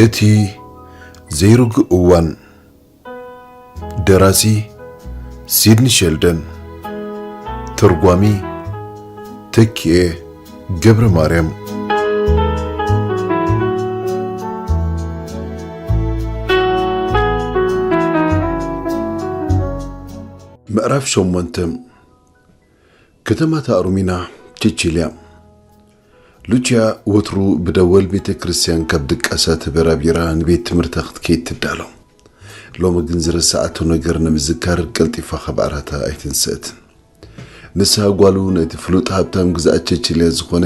እቲ ዘይርጉእ እዋን። ደራሲ ሲድኒ ሸልደን። ተርጓሚ ተኪኤ ገብረ ማርያም። ምዕራፍ ሸሞንተ። ከተማ ታኦርሚና፣ ቺቺልያ። ሉቺያ ወትሩ ብደወል ቤተ ክርስቲያን ካብ ድቃሳ ተበራቢራ ንቤት ትምህርታ ክትከይድ ትዳሎ። ሎሚ ግን ዝረሳዓቶ ነገር ንምዝካር ቀልጢፋ ካብ ዓራታ ኣይትንስእትን። ንሳ ጓሉ ነቲ ፍሉጥ ሃብታም ግዝኣት ቺቺልያ ዝኾነ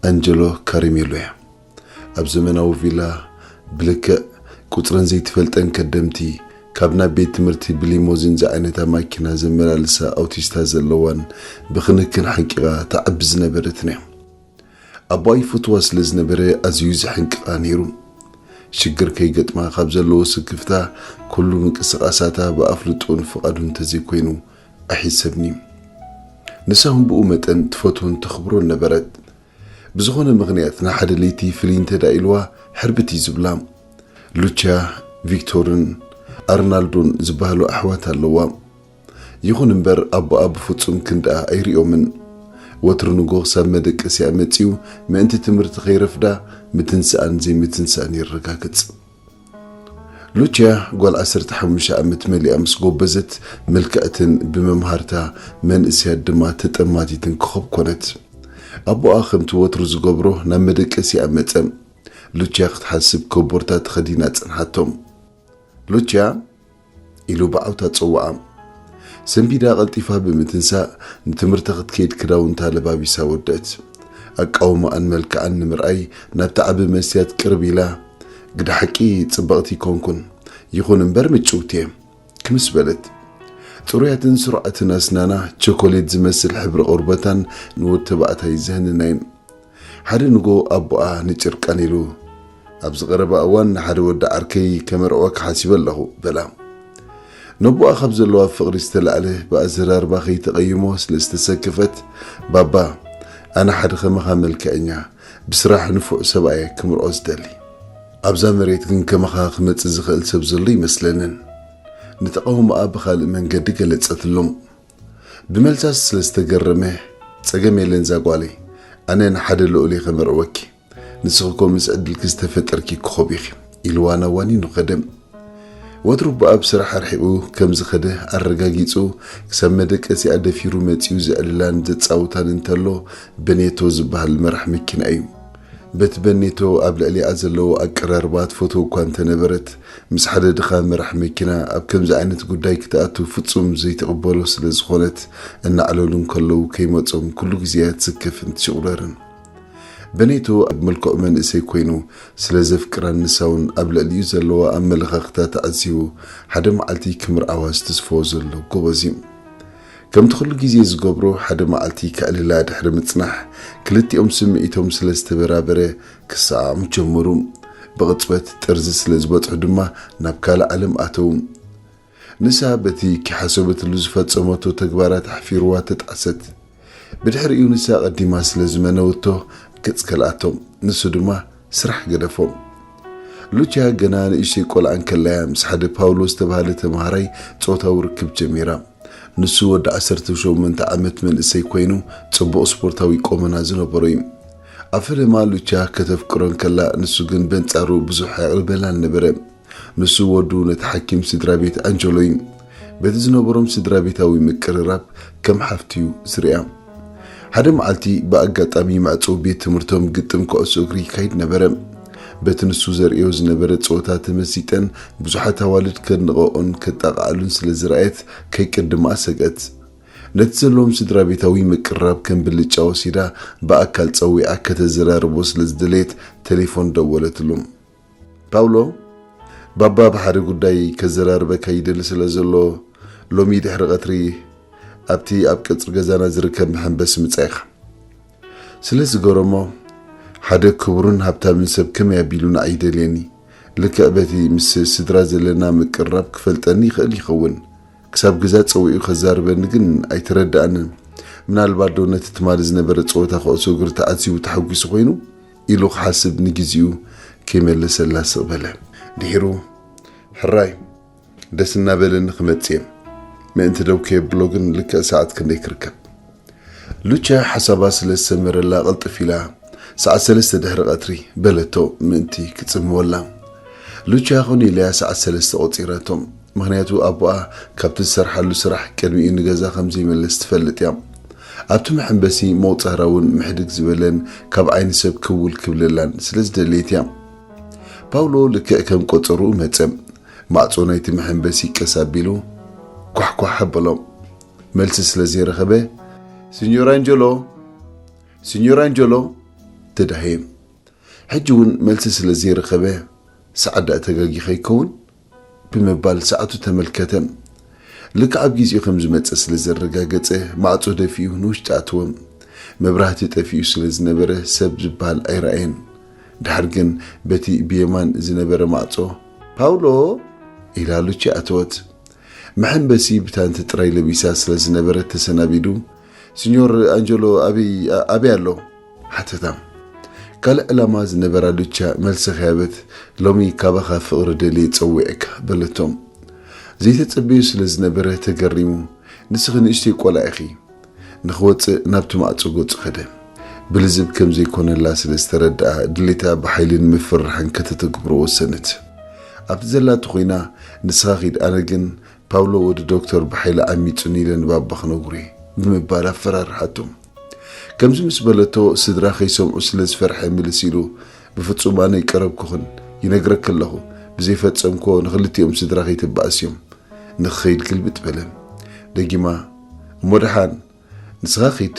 ኣንጀሎ ካሪሜሎ እያ። ኣብ ዘመናዊ ቪላ ብልክዕ ቁጽረን ዘይትፈልጠን ከደምቲ፣ ካብ ናብ ቤት ትምህርቲ ብሊሞዚን ዝዓይነታ ማኪና ዘመላልሳ ኣውቲስታ ዘለዋን ብክንክን ሓንቂቓ ትዓቢ ዝነበረትን እያ። ኣቦኣ ይፈትዋ ስለ ዝነበረ ኣዝዩ ዘሕንቅቓ ነይሩ። ሽግር ከይገጥማ ካብ ዘለዎ ስክፍታ፣ ኩሉ ምንቅስቓሳታ ብኣፍልጦን ፍቓዱን እንተዘይኮይኑ ኣይሕሰብን እዩ። ንሳ እውን ብኡ መጠን ትፈትዎን ተኽብሮን ነበረት። ብዝኾነ ምኽንያት ንሓደ ለይቲ ፍልይ እንተ ደኣ ኢልዋ ሕርብት እዩ ዝብላ። ሉቺያ፣ ቪክቶርን ኣርናልዶን ዝበሃሉ ኣሕዋት ኣለዋ። ይኹን እምበር ኣቦኣ ብፍጹም ክንድኣ ኣይርእዮምን። ወትሩ ንግሆ ክሳብ መደቀሲኣ መጺኡ ምእንቲ ትምህርቲ ከይረፍዳ ምትንስኣን ዘይምትንስኣን የረጋግጽ። ሉቺያ ጓል ዓሰርተ ሓሙሽተ ዓመት መሊኣ ምስ ጎበዘት ምልክዕትን ብመምሃርታ መንእሰያት ድማ ተጠማቲትን ኮኸብ ኮነት። ኣቦኣ ከምቲ ወትሩ ዝገብሮ ናብ መደቀሲኣ መጸ። ሉቺያ ክትሓስብ ኮቦርታ ተኸዲና ጸንሓቶ። ሉቺያ ኢሉ ብዓውታ ጸውዓ። ሰንቢዳ ቀልጢፋ ብምትንሳእ ንትምህርቲ ክትከይድ ክዳውንታ ለባቢሳ ወደት። ኣቃውማኣን መልክዓን ንምርኣይ ናብቲ ዓቢ መስትያት ቅርብ ኢላ፣ "ግደ ሓቂ ጽብቕቲ ኣይኮንኩን፣ ይኹን እምበር ምጭውቲ እየ" ክምስ በለት። ጽሩያትን ስሩዓትን ኣስናና፣ ቸኮሌት ዝመስል ሕብሪ ቆርበታን ንወዲ ተባዕታይ ዘህንና እየን። ሓደ ንጎ ኣቦኣ ንጭርቃን ኢሉ፣ "ኣብዚ ቀረባ እዋን ንሓደ ወዲ ዓርከይ ከመርዕወካ ሓሲበ ኣለኹ" በላ። ነቦኣ ካብ ዘለዋ ፍቕሪ ዝተላዕለ ብኣዘራርባ ከይተቐይሞ ስለ ዝተሰከፈት፣ "ባባ፣ ኣነ ሓደ ከማኻ መልክዐኛ፣ ብስራሕ ንፉዕ ሰብኣይ ክምርዖ ዝደሊ። ኣብዛ መሬት ግን ከማኻ ክመጽእ ዝኽእል ሰብ ዘሎ ይመስለንን?" ንተቓውሞኣ ብኻልእ መንገዲ ገለጸትሎም። ብመልሳ ስለ ዝተገረመ፣ "ጸገም የለን እዛ ጓለይ፣ ኣነ ንሓደ ልኡል እየ ከመርዕወኪ፣ ንስኺ እኮ ምስ ዕድልኪ ዝተፈጠርኪ ኮኾብ ኢኺ" ኢልዋ ናዋኒኑ ከደ። ወትሩ ብኣብ ስራሕ ኣርሒቑ ከም ዝኸደ ኣረጋጊጹ፣ ክሳብ መደቀሲኣ ደፊሩ መጺኡ ዘዕልላን ዘጻውታን እንተሎ፣ በኔቶ ዝበሃል መራሕ መኪና እዩ። በቲ በኔቶ ኣብ ልዕሊኣ ዘለዎ ኣቀራርባ ትፈትዎ እኳ እንተነበረት፣ ምስ ሓደ ድኻ መራሕ መኪና ኣብ ከምዚ ዓይነት ጉዳይ ክትኣቱ ፍጹም ዘይትቕበሎ ስለ ዝኾነት፣ እናዕለሉ እንከለዉ ከይመጾም ኩሉ ግዜ እያ ትስከፍን ትሽቑረርን። በኔቶ ኣብ መልክዑ መንእሰይ ኮይኑ ስለ ዘፍቅራን ንሳ እውን ኣብ ልዕሊኡ ዘለዋ ኣመለኻኽታ ተዓዚቡ፣ ሓደ መዓልቲ ክምርዓዋ ዝትስፎ ዘሎ ጎበዝ እዩ። ከምቲ ኩሉ ግዜ ዝገብሮ፣ ሓደ መዓልቲ ከዕልላ ድሕሪ ምጽናሕ፣ ክልቲኦም ስምዒቶም ስለ ዝተበራበረ ክሰዓዓሙ ጀመሩ። ብቕጽበት ጠርዚ ስለ ዝበጽሑ ድማ ናብ ካልእ ዓለም ኣተዉ። ንሳ በቲ ከይሓሰበትሉ ዝፈጸመቶ ተግባራት ኣሕፊርዋ ተጣዕሰት። ብድሕሪኡ ንሳ ቀዲማ ስለ ዝመነወቶ ገጽ ከልኣቶ፣ ንሱ ድማ ስራሕ ገደፎ። ሉቺያ ገና ንእሽተይ ቆልዓ እንከላ እያ ምስ ሓደ ፓውሎ ዝተባህለ ተማሃራይ ጾታዊ ርክብ ጀሚራ። ንሱ ወዲ ዓሰርተ ሸሞንተ ዓመት መንእሰይ ኮይኑ፣ ጽቡቕ ስፖርታዊ ቆመና ዝነበሮ እዩ። ኣብ ፈለማ ሉቺያ ከተፍቅሮ እንከላ፣ ንሱ ግን በንጻሩ ብዙሕ ኣየቕርበላን ነበረ። ንሱ ወዱ ነቲ ሓኪም ስድራ ቤት ኣንጀሎ እዩ። በቲ ዝነበሮም ስድራ ቤታዊ ምቅርራብ ከም ሓፍቲ እዩ ዝርእያ። ሓደ መዓልቲ ብኣጋጣሚ ማዕጾ ቤት ትምህርቶም ግጥም ኩዕሶ እግሪ ይካይድ ነበረ። በቲ ንሱ ዘርእዮ ዝነበረ ጸወታ ተመሲጠን፣ ብዙሓት ኣዋልድ ከድንቐኦን ከጣቕዓሉን ስለ ዝረኣየት ከይቅድማ ሰግኣት። ነቲ ዘለዎም ስድራ ቤታዊ ምቅርራብ ከም ብልጫ ወሲዳ ብኣካል ጸዊዓ ከተዘራርቦ ስለ ዝደለየት ቴሌፎን ደወለትሉ። "ፓውሎ፣ ባባ ብሓደ ጉዳይ ከዘራርበካ ይደሊ ስለ ዘሎ፣ ሎሚ ድሕሪ ቀትሪ ኣብቲ ኣብ ቀጽሪ ገዛና ዝርከብ መሐንበሲ ምጻ ኢኻ" ስለ ዝገረሞ፣ "ሓደ ክቡርን ሃብታምን ሰብ ከመይ ኣቢሉ ንዓይ ይደልየኒ? ልክዕ በቲ ምስ ስድራ ዘለና ምቅርራብ ክፈልጠኒ ይኽእል ይኸውን። ክሳብ ገዛ ጸዊዑ ከዛርበኒ ግን ኣይተረድኣንን። ምናልባት ዶ ነቲ ትማሊ ዝነበረ ጸወታ ኩዕሶ እግሪ ተዓዚቡ ተሓጒሱ ኮይኑ?" ኢሉ ክሓስብ ንግዜኡ ከይመለሰላ ስቕ በለ። ድሒሩ፣ ሕራይ፣ ደስ እናበለኒ ክመጽእ እየ። ምእንቲ ደው ከየብሎ ግን ልክዕ ሰዓት ክንደይ ክርከብ? ሉቻ ሓሳባ ስለ ዝሰመረላ ቅልጥፍ ኢላ፣ "ሰዓት ሰለስተ ድሕሪ ቀትሪ" በለቶ ምእንቲ ክጽምወላ። ሉቻ ኮነ ኢላያ ሰዓት ሰለስተ ቆጺራቶ። ምኽንያቱ ኣቦኣ ካብቲ ዝሰርሓሉ ስራሕ ቅድሚኡ ንገዛ ከም ዘይመለስ ትፈልጥ እያ። ኣብቲ መሐንበሲ መቑጸራ እውን ምሕድግ ዝበለን ካብ ዓይኒ ሰብ ክውል ክብለላን ስለ ዝደለየት እያ። ፓውሎ ልክዕ ከም ቆጸርኡ መጸ። ማዕጾ ናይቲ መሐንበሲ ቀስ ኣቢሉ ኳሕኳሕ ኣበሎ። መልሲ ስለ ዘይረኸበ፣ "ሲኞር ኣንጀሎ፣ ሲኞር ኣንጀሎ" ተዳህየ። ሕጂ እውን መልሲ ስለ ዘይረኸበ፣ "ሰዓት ደኣ ተጋጊኸ ይከውን?" ብምባል ሰዓቱ ተመልከተ። ልክዕ ኣብ ግዜኡ ከም ዝመጸ ስለ ዘረጋገጸ፣ ማዕጾ ደፊኡ ንውሽጢ ኣተወ። መብራህቲ ጠፊኡ ስለ ዝነበረ፣ ሰብ ዝበሃል ኣይረኣየን። ድሓር ግን በቲ ብየማን ዝነበረ ማዕጾ፣ "ፓውሎ!" ኢላ ሉቺ ኣተወት። መሐንበሲ ብታንቲ ጥራይ ለቢሳ ስለ ዝነበረት ተሰናቢዱ፣ "ሲኞር ኣንጀሎ ኣበይ፣ ኣበይ ኣሎ?" ሓተታ። ካልእ ዕላማ ዝነበራ ሉቻ መልሲ ከያበት፣ "ሎሚ ካባኻ ፍቕሪ ደልየ ጸዊዐካ" በለቶ። ዘይተጸበዮ ስለ ዝነበረ ተገሪሙ፣ "ንስኺ ንእሽተይ ቆልዓ ኢኺ" ንኽወጽእ ናብቲ ማዕጾ ገጹ ከደ። ብልዝብ ከም ዘይኮነላ ስለ ዝተረድኣ፣ ድሌታ ብሓይሊ ንምፍርራሕን ከተተግብሮ ወሰነት። ኣብቲ ዘላቶ ኮይና፣ "ንስኻ ኺድ፣ ኣነ ግን ፓውሎ ወዲ ዶክተር ብሓይሊ ዓሚጹኒ ኢለ ንባባ ክነግሮ እየ" ብምባል ኣፈራርሓቶ። ከምዚ ምስ በለቶ፣ ስድራ ከይሰምዑ ስለ ዝፈርሐ ምልስ ኢሉ፣ "ብፍጹም ኣነ ኣይቀረብኩኽን፣ ይነግረኪ ኣለኹ፣ ብዘይፈጸምክዎ ንኽልቲኦም ስድራ ከይተባእስዮም፣ ንኽኸይድ ግልብጥ" በለ። ደጊማ፣ "እሞ ደሓን፣ ንስኻ ኺድ፣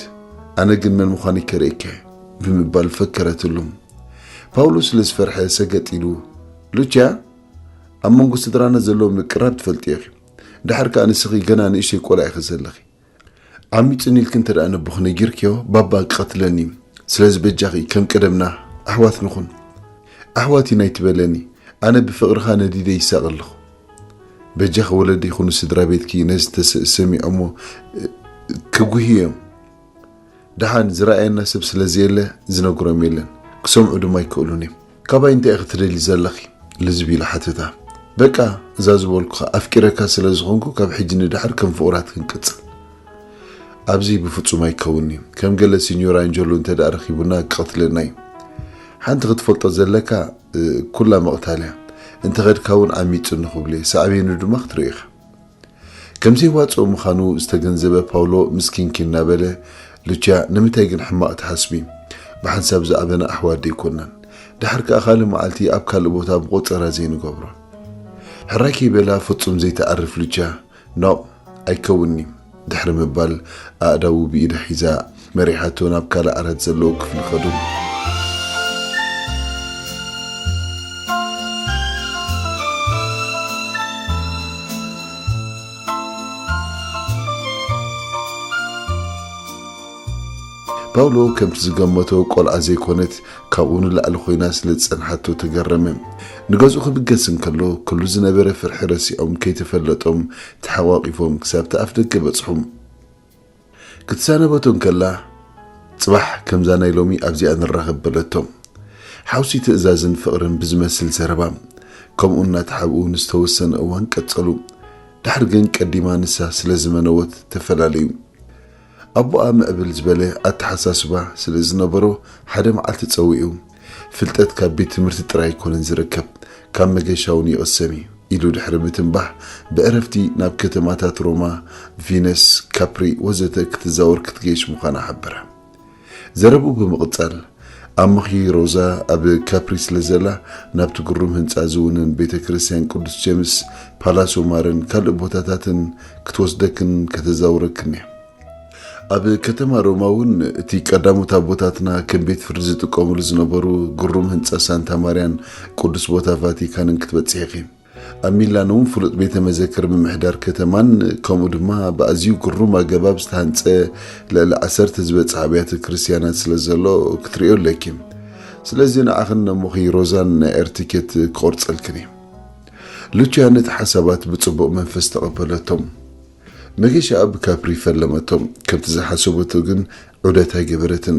ኣነ ግን መን ምዃነይ ከርእየካ እየ" ብምባል ፈከረትሉ። ፓውሎ ስለ ዝፈርሐ ሰገጥ ኢሉ፣ "ሉቺያ፣ ኣብ መንጎ ስድራና ዘሎ ምቅራብ ትፈልጥዮ ኢኺ። ድሓር ከኣ ንስኺ ገና ንእሽተይ ቆልዓ ኢኺ ዘለኺ። ዓሚጹኒ ኢልኪ እንተ ደኣ ነቦኺ ነጊርክዮ፣ ባባ ክቐትለኒ እዩ። ስለዚ በጃኺ ከም ቀደምና ኣሕዋት ንኹን። ኣሕዋት ኢና ኣይትበለኒ። ኣነ ብፍቕርኻ ነዲደ ይሳቐ ኣለኹ። በጃኺ ወለዲ ይኹኑ ስድራ ቤትኪ ነዚ ተሰ-፣ ሰሚዖሞ፣ እ፣ ክጉህዩ እዮም። ደሓን ዝረኣየና ሰብ ስለ ዘየለ ዝነግሮም የለን። ክሰምዑ ድማ ኣይክእሉን እዮም። ካባይ እንታይ ኢኺ ትደልዪ ዘለኺ?" ልዝብ ኢላ ሓተታ። "በቃ፣ እዛ ዝበልኩኻ፣ ኣፍቂረካ ስለ ዝኾንኩ ካብ ሕጂ ንድሓር ከም ፍቑራት ክንቅጽል። ኣብዚ ብፍጹም ኣይከውንን እዩ። ከም ገለ ሲኞር ኣንጀሎ እንተ ደኣ ረኺቡና ክቐትለና እዩ። ሓንቲ ክትፈልጦ ዘለካ፣ እ፣ ኩላ ምቕታል እያ። እንተ ኸድካ እውን ዓሚጹኒ ክብሉ እየ። ሳዕቤኑ ድማ ክትሪኦ ኢኻ።" ከም ዘይዋጽኦ ምዃኑ ዝተገንዘበ ፓውሎ፣ "ምስኪንኪ" እናበለ፣ "ሉቺያ፣ ንምንታይ ግን ሕማቕ ትሓስቢ? ብሓንሳብ ዝኣበና ኣሕዋት ደይኮናን? ድሓር ከኣ ካልእ መዓልቲ ኣብ ካልእ ቦታ ብቖጸራ ዘይንገብሮ?" ሕራይ ከይበላ ፍጹም ዘይትዓርፍ ሉቺያ፣ "ኖእ፣ ኣይከውንን'ዩ" ድሕሪ ምባል፣ ኣእዳዉ ብኢዳ ሒዛ መሪሓቶ ናብ ካልእ ዓራት ዘለዎ ክፍሊ ከዱ። ፓውሎ ከምቲ ዝገመቶ ቆልዓ ዘይኮነት፣ ካብኡ ንላዕሊ ኮይና ስለ ዝጸንሓቶ ተገረመ። ንገዝኡ ክብገስ እንከሎ፣ ኩሉ ዝነበረ ፍርሒ ረሲዖም ከይተፈለጦም ተሓቋቂፎም ክሳብቲ ኣፍ ደገ በጽሑ። ክትሳነበቶ እንከላ፣ "ጽባሕ ከምዛ ናይ ሎሚ ኣብዚኣ ንራኸብ" በለቶ። ሓውሲ ትእዛዝን ፍቕርን ብዝመስል ዘረባ፣ ከምኡ እናተሓብኡ ንዝተወሰነ እዋን ቀጸሉ። ድሕሪ ግን ቀዲማ ንሳ ስለ ዝመነወት ተፈላለዩ። ኣቦኣ ምዕብል ዝበለ ኣተሓሳስባ ስለ ዝነበሮ፣ ሓደ መዓልቲ ጸዊዑ፣ "ፍልጠት ካብ ቤት ትምህርቲ ጥራይ ኣይኮነን ዝርከብ፣ ካብ መገሻ እውን ይቕሰም እዩ" ኢሉ ድሕሪ ምትንባህ፣ ብዕረፍቲ ናብ ከተማታት ሮማ፣ ቪነስ፣ ካፕሪ ወዘተ ክትዛወር ክትገይሽ ምዃና ሓበራ። ዘረብኡ ብምቕጻል፣ "ኣሞኺ ሮዛ ኣብ ካፕሪ ስለ ዘላ፣ ናብቲ ግሩም ህንጻ ዝውንን ቤተ ክርስቲያን ቅዱስ ጀምስ፣ ፓላሶ ማረን ካልእ ቦታታትን ክትወስደክን ከተዛውረክን እያ። ኣብ ከተማ ሮማ እውን እቲ ቀዳሞት ኣቦታትና ከም ቤት ፍርዲ ዝጥቀሙሉ ዝነበሩ ግሩም ህንጻ ሳንታ ማርያን ቅዱስ ቦታ ቫቲካንን ክትበጽሒ ኢኺ። ኣብ ሚላኖ እውን ፍሉጥ ቤተ መዘክር ምምሕዳር ከተማን ከምኡ ድማ ብኣዝዩ ግሩም ኣገባብ ዝተሃንጸ ልዕሊ ዓሰርተ ዝበጽሓ ኣብያተ ክርስቲያናት ስለ ዘሎ ክትርእዮ ኣለኪ። ስለዚ ንዓኽን ነሞኺ ሮዛን ናይ ኤር ቲኬት ክቆርጸልክን እየ።" ሉቺያ ነቲ ሓሳባት ብጽቡቕ መንፈስ ተቐበለቶም። መገሻ ኣብ ካፕሪ ፈለመቶም። ከምቲ ዝሓሰበቶ ግን ዑደት ኣይገበረትን።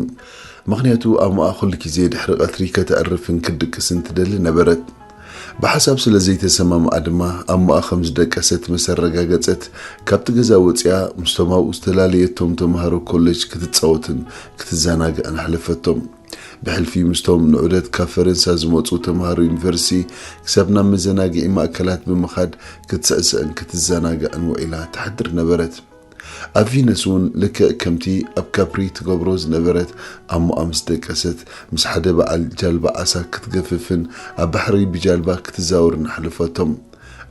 ምኽንያቱ ኣሞኣ ኩሉ ግዜ ድሕሪ ቀትሪ ከተዕርፍን ክትድቅስን ትደሊ ነበረት። ብሓሳብ ስለ ዘይተሰማምኣ ድማ ኣሞኣ ከም ዝደቀሰት ምስ ኣረጋገጸት፣ ካብቲ ገዛ ወጺኣ ምስቶም ኣብኡ ዝተላለየቶም ተምሃሮ ኮሌጅ ክትጻወትን ክትዘናግዕን ኣሕለፈቶም። ብሕልፊ ምስቶም ንዑደት ካብ ፈረንሳ ዝመጹ ተምሃሮ ዩኒቨርሲቲ ክሳብ ናብ መዘናግዒ ማእከላት ብምኻድ ክትስዕስዕን ክትዘናግዕን ውዒላ ትሓድር ነበረት። ኣብ ቪነስ እውን ልክዕ ከምቲ ኣብ ካፕሪ ትገብሮ ዝነበረት ኣሞኣ ምስ ደቀሰት ምስ ሓደ በዓል ጃልባ ዓሳ ክትገፍፍን ኣብ ባሕሪ ብጃልባ ክትዛወርን ኣሕለፈቶም።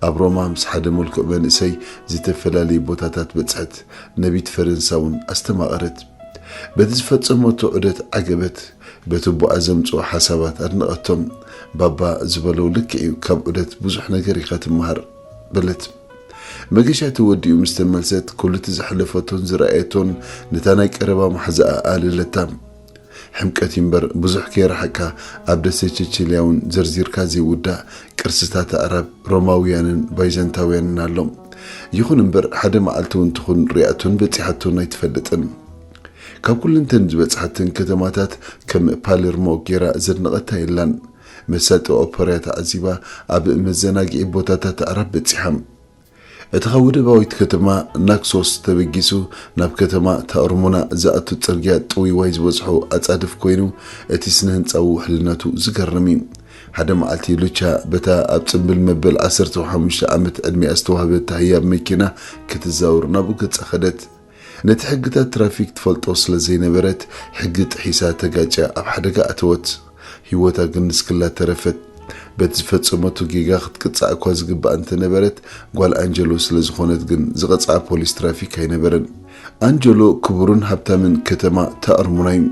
ኣብ ሮማ ምስ ሓደ ምልኩዕ መንእሰይ ዝተፈላለዩ ቦታታት በጽሐት። ነቢት ፈረንሳ እውን ኣስተማቐረት። በቲ ዝፈጸመቶ ዑደት ዓገበት። በቲ ኣቦኣ ዘምጽኦ ሓሳባት ኣድነቐቶም። ባባ ዝበሎ ልክዕ እዩ፣ ካብ ዑደት ብዙሕ ነገር ኢኻ ትመሃር በለት። መገሻ ተወዲኡ ምስ ተመልሰት ኩሉ እቲ ዘሕለፈቶን ዝረኣየቶን ነታ ናይ ቀረባ መሓዛኣ ኣልለታ። ሕምቀት እዩ እምበር ብዙሕ ከይረሓቅካ ኣብ ደሴት ቸቸልያ እውን ዘርዚርካ ዘይውዳእ ቅርስታት ኣዕራብ ሮማውያንን ባይዛንታውያንን ኣሎ። ይኹን እምበር ሓደ መዓልቲ እውን ትኹን ሪኣቶን በጺሓቶን ኣይትፈልጥን። ካብ ኩልንተን ዝበጽሓተን ከተማታት ከም ፓሌርሞ ጌራ ዘድነቐታ የላን። መሳጢ ኦፐራ ተዓዚባ ኣብ መዘናግዒ ቦታታት ኣዕራብ በጺሓ። እቲ ካብ ወደባዊት ከተማ ናክሶስ ተበጊሱ ናብ ከተማ ታኦርሙና ዝኣቱ ጽርግያ ጥውይዋይ ዝበዝሖ ኣጻድፍ ኮይኑ፣ እቲ ስነ ህንጻዊ ውሕልነቱ ዝገርም እዩ። ሓደ መዓልቲ ሉቻ በታ ኣብ ጽምብል መበል ዓሰርተ ሓሙሽተ ዓመት ዕድሚኣ ዝተዋህበታ ህያብ መኪና ክትዛወር ናብኡ ገጻ ከደት። ነቲ ሕግታት ትራፊክ ትፈልጦ ስለ ዘይነበረት፣ ሕጊ ጥሒሳ ተጋጭያ ኣብ ሓደጋ ኣተወት። ህይወታ ግን ንስክላ ተረፈት። በቲ ዝፈጸመቶ ጌጋ ክትቅጻዕ እኳ ዝግባእ እንተነበረት፣ ጓል ኣንጀሎ ስለ ዝኾነት ግን ዝቐጽዓ ፖሊስ ትራፊክ ኣይነበረን። ኣንጀሎ ክቡርን ሃብታምን ከተማ ታኦርሙና እዩ።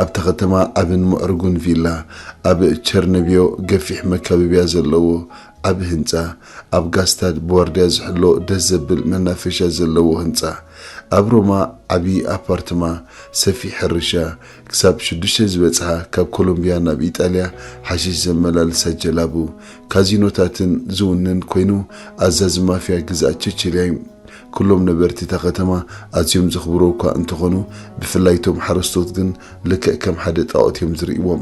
ኣብታ ከተማ ዓብን ምዕሩግን ቪላ፣ ኣብ ቸርነቢዮ ገፊሕ መካበብያ ዘለዎ ዓቢ ህንጻ፣ ኣብ ጋስታድ ብዋርድያ ዝሕሎ ደስ ዘብል መናፈሻ ዘለዎ ህንጻ፣ ኣብ ሮማ ዓቢ ኣፓርትማ፣ ሰፊሕ ሕርሻ፣ ክሳብ ሽዱሽተ ዝበጽሓ ካብ ኮሎምብያ ናብ ኢጣልያ ሓሽሽ ዘመላልሳ ጀላቡ፣ ካዚኖታትን ዝውንን ኮይኑ፣ ኣዛዚ ማፍያ ግዝኣት ቸቸልያ እዩ። ኩሎም ነበርቲ እታ ከተማ ኣዝዮም ዘኽብርዎ እኳ እንተኾኑ፣ ብፍላይ እቶም ሓረስቶት ግን ልክዕ ከም ሓደ ጣኦት እዮም ዝርእይዎም።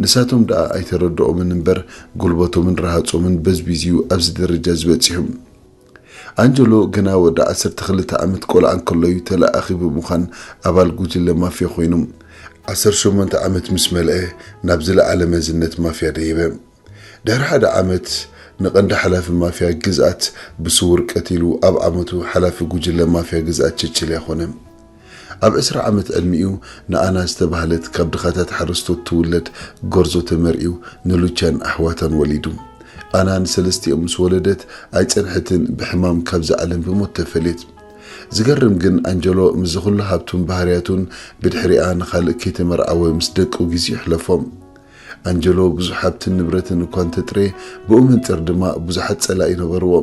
ንሳቶም ደኣ ኣይተረድኦምን እምበር፣ ጉልበቶምን ረሃጾምን በዝቢዙ ኣብዚ ደረጃ ዝበጺሑ። ኣንጀሎ ገና ወዲ ዓሰርተ ክልተ ዓመት ቆልዓ እንከሎ እዩ ተለኣኣኺ ብምዃን ኣባል ጉጅለ ማፍያ ኮይኑ። ዓሰርተ ሸሞንተ ዓመት ምስ መልአ ናብ ዝለዓለ መዝነት ማፍያ ደየበ። ድሕሪ ሓደ ዓመት ንቐንዲ ሓላፊ ማፍያ ግዝኣት ብስውር ቀቲሉ ኣብ ዓመቱ ሓላፊ ጉጅለ ማፍያ ግዝኣት ቸቸልያ ኾነ። ኣብ ዕስራ ዓመት ዕድሚኡ ንኣና ዝተባህለት ካብ ድኻታት ሓረስቶት ትውለድ ጎርዞ ተመርዕዩ ንሉቻን ኣሕዋታን ወሊዱ። ኣና ንሰለስቲኦም ምስ ወለደት ኣይጸንሐትን ብሕማም ካብዛ ዓለም ብሞት ተፈልየት። ዝገርም ግን ኣንጀሎ ምስዚ ኩሉ ሃብቱን ባህርያቱን ብድሕሪኣ ንኻልእ ከይተመርዓወ ምስ ደቁ ግዜ ይሕለፎ። ኣንጀሎ ብዙሕ ሃብትን ንብረትን እኳ እንተጥረየ ብኡ መንጽር ድማ ብዙሓት ጸላኢ ነበርዎ።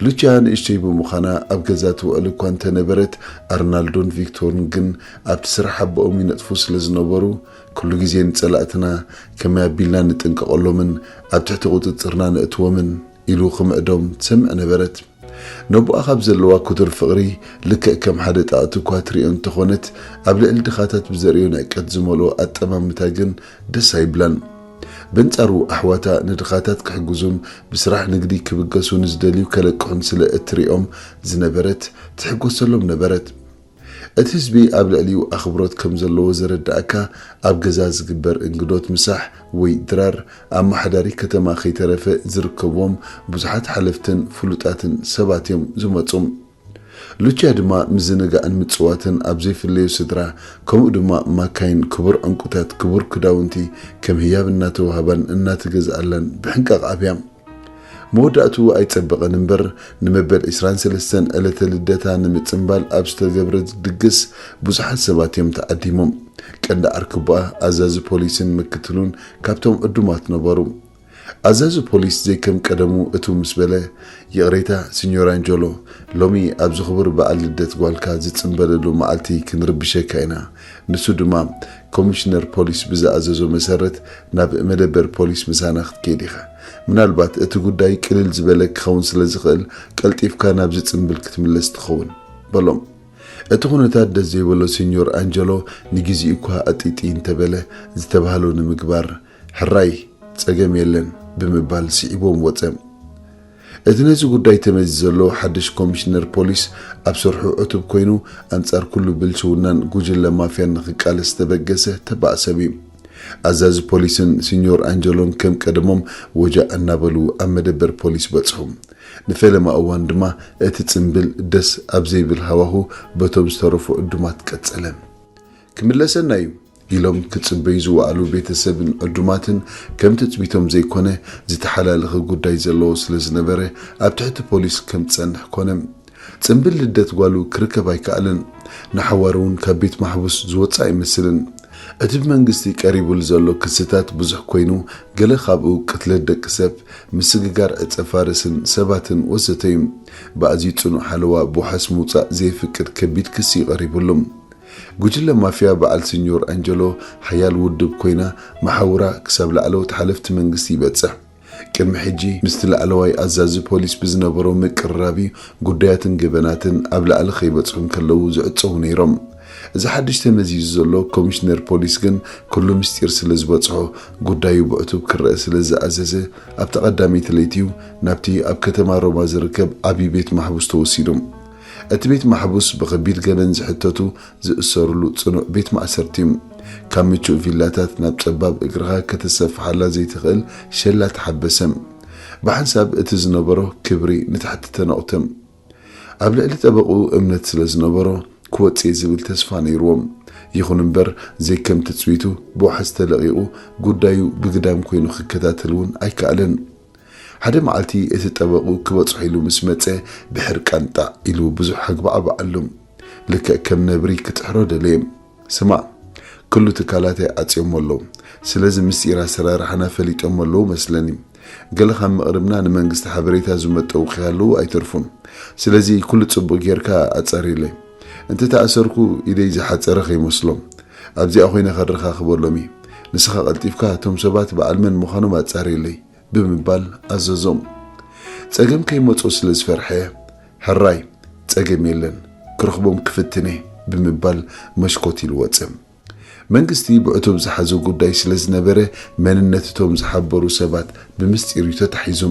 ሉቺያ ንእሽተይ ብምዃና ኣብ ገዛ ትውዕል እኳ እንተነበረት ኣርናልዶን ቪክቶርን ግን ኣብቲ ስራሕ ኣቦኦም ይነጥፉ ስለ ዝነበሩ ኩሉ ግዜ ንጸላእትና ከመይ ኣቢልና ንጥንቀቐሎምን ኣብ ትሕቲ ቁጽጽርና ነእትዎምን ኢሉ ክምዕዶም ትሰምዕ ነበረት። ነቦኣ ካብ ዘለዋ ክቱር ፍቕሪ ልክዕ ከም ሓደ ጣኦት እኳ ትሪኦ እንተኾነት ኣብ ልዕሊ ድኻታት ብዘርእዮ ንዕቀት ዝመልኦ ኣጠማምታ ግን ደስ ኣይብላን። በንጻሩ ኣሕዋታ ንድኻታት ክሕግዙን ብስራሕ ንግዲ ክብገሱ ንዝደልዩ ከለቅሑን ስለ እትሪኦም ዝነበረት ትሕጎሰሎም ነበረት። እቲ ህዝቢ ኣብ ልዕሊኡ ኣኽብሮት ከም ዘለዎ ዘረዳእካ ኣብ ገዛ ዝግበር እንግዶት ምሳሕ ወይ ድራር ኣመሓዳሪ ከተማ ከይተረፈ ዝርከብዎም ብዙሓት ሓለፍትን ፍሉጣትን ሰባት እዮም ዝመጹ። ሉቺያ ድማ ምዝንጋዕን ምጽዋትን ኣብ ዘይፍለዩ ስድራ ከምኡ ድማ ማካይን ክቡር ዕንቁታት ክቡር ክዳውንቲ ከም ህያብ እናተዋህባን እናተገዝኣላን ብሕንቃቕ ዓብያ። መወዳእትኡ ኣይጸበቐን እምበር ንመበል ዕስራን ሰለስተን ዕለተ ልደታ ንምጽንባል ኣብ ዝተገብረ ድግስ ብዙሓት ሰባት እዮም ተዓዲሞም። ቀንዲ ዓርክቦኣ ኣዛዚ ፖሊስን ምክትሉን ካብቶም ዕዱማት ነበሩ። ኣዛዚ ፖሊስ ዘይከም ቀደሙ እቱ ምስ በለ፣ ይቕሬታ ሲኞር ኣንጀሎ፣ ሎሚ ኣብዚ ክቡር በዓል ልደት ጓልካ ዝጽንበለሉ መዓልቲ ክንርብሸካ ኢና። ንሱ ድማ ኮሚሽነር ፖሊስ ብዝኣዘዞ መሰረት ናብ መደበር ፖሊስ ምሳና ክትከይድ ኢኻ። ምናልባት እቲ ጉዳይ ቅልል ዝበለ ክኸውን ስለ ዝኽእል ቀልጢፍካ ናብዚ ጽንብል ክትምለስ ትኸውን በሎም። እቲ ኩነታት ደስ ዘይበሎ ሲኞር ኣንጀሎ ንግዜኡ እኳ ኣጢጢ እንተበለ ዝተባህሎ ንምግባር ሕራይ ጸገም የለን ብምባል ስዒቦም ወጸ። እቲ ነዚ ጉዳይ ተመዚ ዘሎ ሓድሽ ኮሚሽነር ፖሊስ ኣብ ስርሑ ዕቱብ ኮይኑ ኣንጻር ኩሉ ብልሽውናን ጉጅለ ማፍያን ንኽቃለስ ዝተበገሰ ተባእ ሰብ እዩ። ኣዛዚ ፖሊስን ሲኞር ኣንጀሎን ከም ቀደሞም ወጃእ እናበሉ ኣብ መደበር ፖሊስ በጽሑ። ንፈለማ እዋን ድማ እቲ ጽምብል ደስ ኣብ ዘይብል ሃዋሁ በቶም ዝተረፉ ዕዱማት ቀጸለ። ክምለሰና እዩ ኢሎም ክጽበዩ ዝወዓሉ ቤተሰብን ዕዱማትን ከም ትጽቢቶም ዘይኮነ ዝተሓላለኸ ጉዳይ ዘለዎ ስለ ዝነበረ ኣብ ትሕቲ ፖሊስ ከም ዝጸንሕ ኮነ። ጽምብል ልደት ጓሉ ክርከብ ኣይከኣለን። ንሓዋሩ እውን ካብ ቤት ማሕቡስ ዝወጽእ ኣይመስልን። እቲ ብመንግስቲ ቀሪቡሉ ዘሎ ክስታት ብዙሕ ኮይኑ ገለ ካብኡ ቅትለት ደቂ ሰብ፣ ምስግጋር ዕጸ ፋርስን ሰባትን ወዘተ እዩ። ብኣዝዩ ጽኑዕ ሓለዋ ብዋሕስ ምውጻእ ዘየፍቅድ ከቢድ ክሲ እዩ ቀሪቡሉ። ጉጅለ ማፍያ በዓል ሲኞር ኣንጀሎ ሓያል ውድብ ኮይና መሓውራ ክሳብ ላዕለዎት ሓለፍቲ መንግስቲ ይበጽሕ። ቅድሚ ሕጂ ምስቲ ላዕለዋይ ኣዛዚ ፖሊስ ብዝነበሮ ምቅርራብ እዩ ጉዳያትን ገበናትን ኣብ ላዕሊ ከይበጽሑ እንከለዉ ዝዕጸዉ ነይሮም። እዚ ሓድሽ ተመዚዙ ዘሎ ኮሚሽነር ፖሊስ ግን ኩሉ ምስጢር ስለ ዝበጽሖ ጉዳዩ ብዕቱብ ክረአ ስለ ዝኣዘዘ ኣብቲ ቀዳመይቲ ለይቲ እዩ ናብቲ ኣብ ከተማ ሮማ ዝርከብ ዓብዪ ቤት ማሕቡስ ተወሲዱ። እቲ ቤት ማሕቡስ ብኸቢድ ገበን ዝሕተቱ ዝእሰሩሉ ጽኑዕ ቤት ማእሰርቲ እዩ። ካብ ምቹእ ቪላታት ናብ ጸባብ እግርኻ ከተሰፍሓላ ዘይትኽእል ሸላ ተሓበሰ። ብሓንሳብ እቲ ዝነበሮ ክብሪ ንታሕቲ ተነቑተ። ኣብ ልዕሊ ጠበቕኡ እምነት ስለ ዝነበሮ ክወጽእ ዝብል ተስፋ ነይርዎም። ይኹን እምበር ዘይከም ትጽቢቱ ብዋሕስ ተለቒቑ ጉዳዩ ብግዳም ኮይኑ ክከታተል እውን ኣይከኣለን። ሓደ መዓልቲ እቲ ጠበቑ ክበጽሖ ኢሉ ምስ መጸ ብሕርቃን ጣዕ ኢሉ ብዙሕ ኣግባዕባዓሉ። ልክዕ ከም ነብሪ ክጥሕሮ ደለየ። ስማዕ፣ ኩሉ ትካላተይ ዓጽዮሞ ኣለዉ። ስለዚ ምስጢር ኣሰራርሓና ፈሊጦሞ ኣለዉ መስለኒ። ገለ ካብ ምቕርብና ንመንግስቲ ሓበሬታ ዝመጠዉ ከይሃለዉ ኣይተርፉን። ስለዚ ኩሉ ጽቡቕ ጌርካ ኣጻርየለይ። እንተተኣሰርኩ ኢደይ ዝሓጸረ ከይመስሎም። ኣብዚኣ ኮይነ ከረኻኽበሎም እየ። ንስኻ ቀልጢፍካ እቶም ሰባት በዓል መን ምዃኖም ኣጻርየለይ። ብምባል ኣዘዞም። ጸገም ከይመጾ ስለ ዝፈርሐ፣ ሕራይ ጸገም የለን፣ ክረኽቦም ክፍትነ ብምባል መሽኮት ኢሉ ወጸ። መንግስቲ ብዕቱብ ዝሓዞ ጉዳይ ስለ ዝነበረ መንነት እቶም ዝሓበሩ ሰባት ብምስጢር እዩ ተታሒዙ።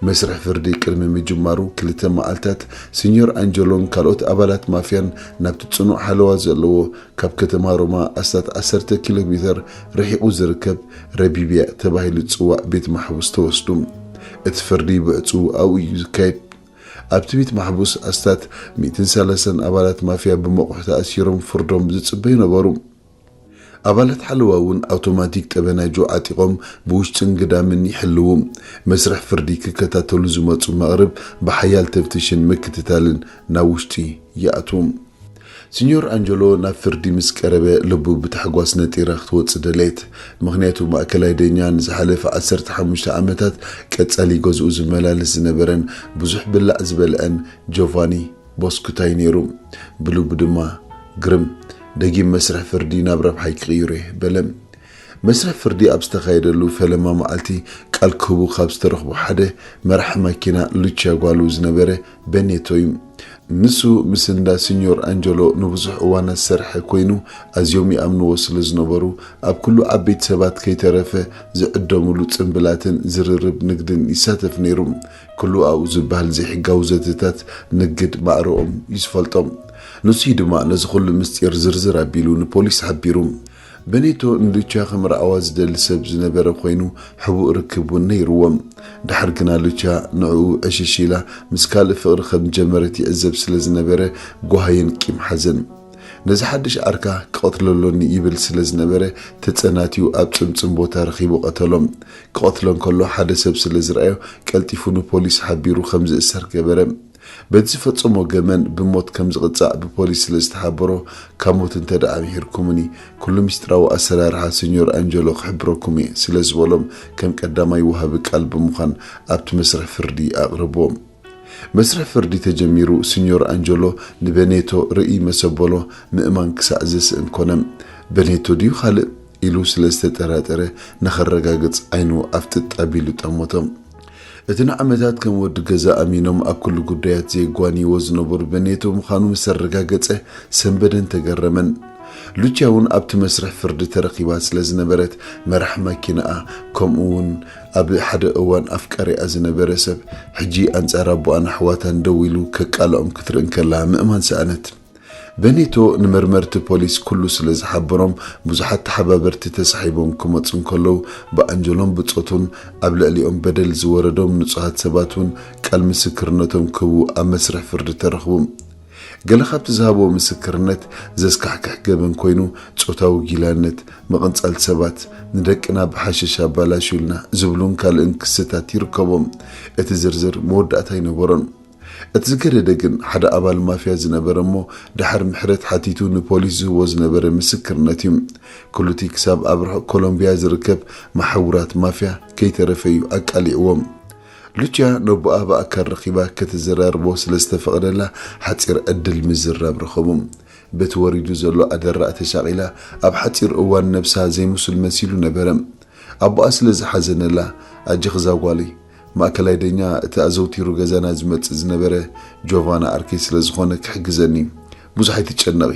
መስርሕ ፍርዲ ቅድሚ ምጅማሩ ክልተ መዓልታት ሲኞር ኣንጀሎን ካልኦት ኣባላት ማፍያን ናብቲ ጽኑዕ ሓለዋ ዘለዎ ካብ ከተማ ሮማ ኣስታት ዓሰርተ ኪሎ ሜተር ርሒቑ ዝርከብ ረቢብያ ተባሂሉ ዝጽዋዕ ቤት ማሕቡስ ተወስዱ። እቲ ፍርዲ ብዕጹው ኣብኡ እዩ ዝካየድ። ኣብቲ ቤት ማሕቡስ ኣስታት ሚእትን ሰላሳን ኣባላት ማፍያ ብመቑሕ ተኣሲሮም ፍርዶም ዝጽበዩ ነበሩ። ኣባላት ሓለዋ እውን ኣውቶማቲክ ጠበናጆ ዓጢቖም ብውሽጥን ግዳምን ይሕልዉ። መስርሕ ፍርዲ ክከታተሉ ዝመጹ መቕርብ ብሓያል ተፍትሽን ምክትታልን ናብ ውሽጢ ይኣትዉ። ሲኞር ኣንጀሎ ናብ ፍርዲ ምስ ቀረበ ልቡ ብታሕጓስ ነጢራ ክትወጽእ ደለየት። ምኽንያቱ ማእከላይ ደኛ ንዝሓለፈ ዓሰርተ ሓሙሽተ ዓመታት ቀጻሊ ገዝኡ ዝመላለስ ዝነበረን ብዙሕ ብላዕ ዝበልዐን ጆቫኒ ቦስኩታይ ነይሩ። ብልቡ ድማ ግርም፣ ደጊም መስርሕ ፍርዲ ናብ ረብሓይ ክቕይሮ እየ በለ። መስርሕ ፍርዲ ኣብ ዝተኻየደሉ ፈለማ መዓልቲ ቃል ክህቡ ካብ ዝተረኽቡ ሓደ መራሒ ማኪና ሉቻ ጓሉ ዝነበረ በኔቶ እዩ። ንሱ ምስ እንዳ ሲኞር ኣንጀሎ ንብዙሕ እዋናት ዝሰርሐ ኮይኑ ኣዝዮም ይኣምንዎ ስለ ዝነበሩ ኣብ ኩሉ ዓበይቲ ሰባት ከይተረፈ ዝዕደምሉ ጽምብላትን ዝርርብ ንግድን ይሳተፍ ነይሩ። ኩሉ ኣብኡ ዝበሃል ዘይሕጋዊ ዘተታት ንግድ ማዕረኦም እዩ ዝፈልጦም። ንሱ ድማ ነዚ ኩሉ ምስጢር ዝርዝር ኣቢሉ ንፖሊስ ሓቢሩ። በኔቶ ንሉቻ ከም ረኣዋ ዝደሊ ሰብ ዝነበረ ኮይኑ ሕቡእ ርክብ እውን ነይርዎም። ድሓር ግና ሉቻ ንዕኡ ዕሽሽ ኢላ ምስ ካልእ ፍቕሪ ከም ዝጀመረት ይዕዘብ ስለ ዝነበረ ጓሃየን ቂም ሓዘን። ነዚ ሓድሽ ዓርካ ክቐትሎ ኣሎኒ ይብል ስለ ዝነበረ ተጸናትዩ ኣብ ጽምጽም ቦታ ረኺቡ ቀተሎም። ክቐትሎ እንከሎ ሓደ ሰብ ስለ ዝረኣዮ ቀልጢፉ ንፖሊስ ሓቢሩ ከም ዝእሰር ገበረ። በቲ ዝፈጸሞ ገበን ብሞት ከም ዝቕጻዕ ብፖሊስ ስለ ዝተሓበሮ ካብ ሞት እንተ ደኣ ኣምሒርኩምኒ ኩሉ ምስጢራዊ ኣሰራርሓ ሲኞር ኣንጀሎ ክሕብረኩም እየ ስለ ዝበሎም ከም ቀዳማይ ወሃቢ ቃል ብምዃን ኣብቲ መስርሕ ፍርዲ ኣቕረብዎም። መስርሕ ፍርዲ ተጀሚሩ ሲኞር ኣንጀሎ ንበኔቶ ርእይ መሰበሎ ምእማን ክሳዕ ዘስእን ኮነ። በኔቶ ድዩ ካልእ ኢሉ ስለ ዝተጠራጠረ ንኸረጋግጽ ዓይኑ ኣፍጥጥ ኣቢሉ ጠመቶ። እቲ ንዓመታት ከም ወዲ ገዛ ኣሚኖም ኣብ ኩሉ ጉዳያት ዘየጓንይዎ ዝነበሩ በኔቶ ምዃኑ ምስ ኣረጋገጸ ሰንበደን ተገረመን። ሉቺያ እውን ኣብቲ መስርሕ ፍርዲ ተረኺባ ስለ ዝነበረት መራሕ ማኪናኣ ከምኡ እውን ኣብ ሓደ እዋን ኣፍቃሪኣ ዝነበረ ሰብ ሕጂ ኣንጻር ኣቦኣን ኣሕዋታን ደው ኢሉ ከቃልዖም ክትርኢ እንከላ ምእማን ሰኣነት። በኔቶ ንመርመርቲ ፖሊስ ኩሉ ስለ ዝሓበሮም ብዙሓት ተሓባበርቲ ተሳሒቦም ክመጹ እንከለዉ ብኣንጀሎን ብጾቱን ኣብ ልዕሊኦም በደል ዝወረዶም ንጹሃት ሰባት እውን ቃል ምስክርነቶም ክህቡ ኣብ መስርሕ ፍርዲ ተረኽቡ። ገለ ካብቲ ዝሃብዎ ምስክርነት ዘስካሕክሕ ገበን ኮይኑ ጾታዊ ጊላነት፣ ምቕንጻል ሰባት፣ ንደቅና ብሓሽሽ ኣባላሽዩልና ዝብሉን ካልእን ክስታት ይርከቦም። እቲ ዝርዝር መወዳእታ ኣይነበሮን። እቲ ዝገደደ ግን ሓደ ኣባል ማፍያ ዝነበረ እሞ ድሓር ምሕረት ሓቲቱ ንፖሊስ ዝህቦ ዝነበረ ምስክርነት እዩ። ክሉቲ ክሳብ ኣብ ርሑቕ ኮሎምቢያ ዝርከብ መሓውራት ማፍያ ከይተረፈ እዩ ኣቃሊዕዎም። ሉቺያ ነቦኣ ብኣካል ረኺባ ከተዘራርቦ ስለ ዝተፈቕደላ ሓጺር ዕድል ምዝራብ ረኸቡ። በቲ ወሪዱ ዘሎ ኣደራዕ ተሻቒላ ኣብ ሓጺር እዋን ነብሳ ዘይምሱል መሲሉ ነበረ። ኣቦኣ ስለ ዝሓዘነላ ኣጀኺ ዛጓለይ፣ ማእከላይ ደኛ እቲ ኣዘውቲሩ ገዛና ዝመጽእ ዝነበረ ጆቫና ዓርከይ ስለ ዝኾነ ክሕግዘኒ ብዙሕ ኣይትጨነቒ።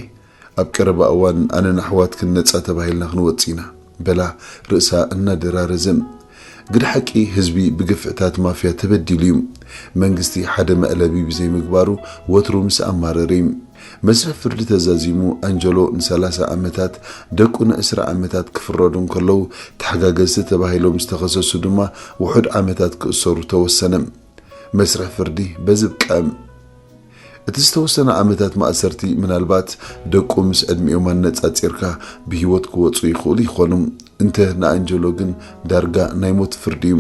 ኣብ ቀረባ እዋን ኣነን ኣሕዋትክን ነጻ ተባሂልና ክንወጽእ ኢና በላ ርእሳ እናደራረዘ። ግደ ሓቂ ህዝቢ ብግፍዕታት ማፍያ ተበዲሉ እዩ። መንግስቲ ሓደ መዕለቢ ብዘይምግባሩ ወትሩ ምስ ኣማረረ እዩ። መስርሕ ፍርዲ ተዛዚሙ ኣንጀሎ ንሰላሳ ዓመታት ደቁ ንዕስራ ዓመታት ክፍረዱ እንከለዉ ተሓጋገዝቲ ተባሂሎም ዝተኸሰሱ ድማ ውሑድ ዓመታት ክእሰሩ ተወሰነ። መስርሕ ፍርዲ በዚ ብቀም እቲ ዝተወሰነ ዓመታት ማእሰርቲ ምናልባት ደቁ ምስ ዕድሚኦም ኣነጻጺርካ ብህይወት ክወጹ ይኽእሉ ይኾኑ። እንተ ንኣንጀሎ ግን ዳርጋ ናይ ሞት ፍርዲ እዩ።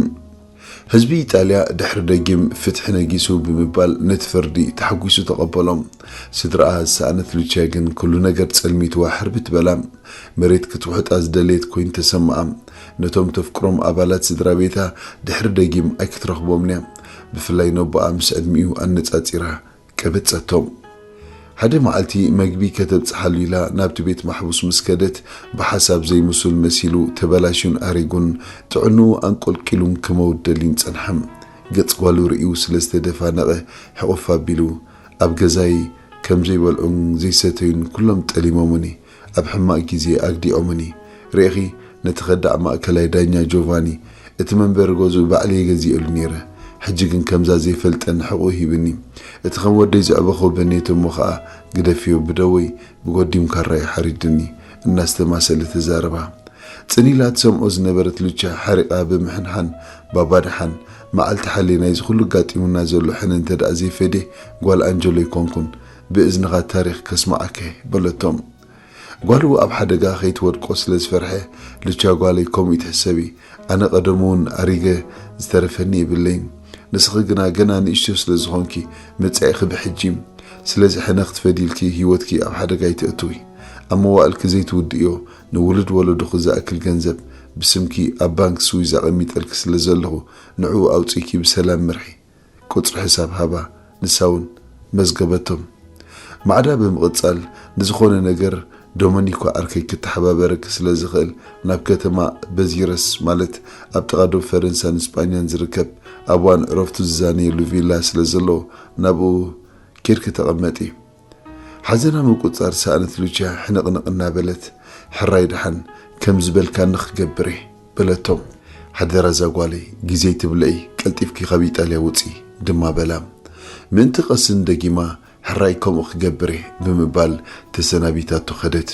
ህዝቢ ኢጣልያ ድሕሪ ደጊም ፍትሒ ነጊሱ ብምባል ነቲ ፍርዲ ተሓጒሱ ተቐበሎ። ስድራኣ ዝሰኣነት ሉቺያ ግን ኩሉ ነገር ጸልሚትዋ ሕርብት በላ። መሬት ክትውሕጣ ዝደለየት ኮይኑ ተሰምኣ። ነቶም ተፍቅሮም ኣባላት ስድራ ቤታ ድሕሪ ደጊም ኣይክትረኽቦምንያ። ብፍላይ ነቦኣ ምስ ዕድሚኡ ኣነጻጺራ ቀበጸቶም። ሓደ መዓልቲ መግቢ ከተብጽሓሉ ኢላ ናብቲ ቤት ማሕቡስ ምስ ከደት ብሓሳብ ዘይምሱል መሲሉ ተበላሽዩን ኣሪጉን ጥዕንኡ ኣንቆልቂሉን ክመውት ደልዩን ጸንሐ። ገጽ ጓሉ ርእዩ ስለ ዝተደፋነቐ ሕቑፍ ኣቢሉ ኣብ ገዛይ ከም ዘይበልዑን ዘይሰተዩን ኩሎም ጠሊሞምኒ፣ ኣብ ሕማቕ ግዜ ኣግዲዖምኒ። ርኢኺ ነቲ ከዳዕ ማእከላይ ዳኛ ጆቫኒ እቲ መንበሪ ገዝኡ ባዕለይ ገዚኤሉ ነይረ። ሕጂ ግን ከምዛ ዘይፈልጠን ሕቑኡ ሂብኒ። እቲ ከም ወደይ ዘዕበኹ በኔቶ እሞ ኸኣ ግደፍዮ ብደወይ ብጎዲም ካራይ ሓሪድኒ እናስተማሰለ ተዛረባ። ጽን ኢላ ትሰምዖ ዝነበረት ሉቻ ሓሪቓ ብምሕንሓን ባባ ደሓን መዓልቲ ሓልየ ናይዚ ኩሉ ጋጢሙና ዘሎ ሕነ እንተ ደኣ ዘይፈድየ ጓል ኣንጀሎ ኣይኮንኩን ብእዝንኻ ታሪኽ ከስምዓከ በለቶም። ጓሉ ኣብ ሓደጋ ከይትወድቆ ስለ ዝፈርሐ፣ ልቻ ጓለይ ከምኡ ይትሕሰቢ፣ ኣነ ቀደሙ እውን ኣሪገ ዝተረፈኒ የብለይን። ንስኺ ግና ገና ንእሽቶ ስለ ዝኾንኪ መጻኢኺ ብሕጂ። ስለዚ ሕነ ክትፈድይልኪ ህይወትኪ ኣብ ሓደጋ ኣይተእትዊ። ኣብ መዋእልኪ ዘይትውድእዮ ንውሉድ ወለዶኺ ዝኣክል ገንዘብ ብስምኪ ኣብ ባንክ ስዊዝ ኣቐሚጠልኪ ስለ ዘለኹ ንዕኡ ኣውጺእኪ ብሰላም ምርሒ። ቁጽሪ ሕሳብ ሃባ፣ ንሳ እውን መዝገበቶም። ማዕዳ ብምቕጻል፣ ንዝኾነ ነገር ዶመኒኮ ዓርከይ ክተሓባበረኪ ስለ ዝኽእል፣ ናብ ከተማ በዚረስ፣ ማለት ኣብ ጥቓ ዶብ ፈረንሳን ስጳኛን ዝርከብ ኣብ እዋን ዕረፍቱ ዝዛነየሉ ቪላ ስለ ዘለዎ፣ ናብኡ ኬድኪ ተቐመጢ። ሓዘና ምቁጽጻር ዝሰኣነት ሉቺያ ሕንቕንቕ እናበለት፣ ሕራይ ደሓን ከም ዝበልካኒ ክገብር እየ በለቶም። ሓደራ እዛ ጓለይ፣ ግዜ ኣይትብልዒ፣ ቀልጢፍኪ ካብ ኢጣልያ ውጺ ድማ በላ። ምእንቲ ቀስን ደጊማ ሕራይ ከምኡ ክገብር እየ ብምባል ተሰናቢታቶ ከደት።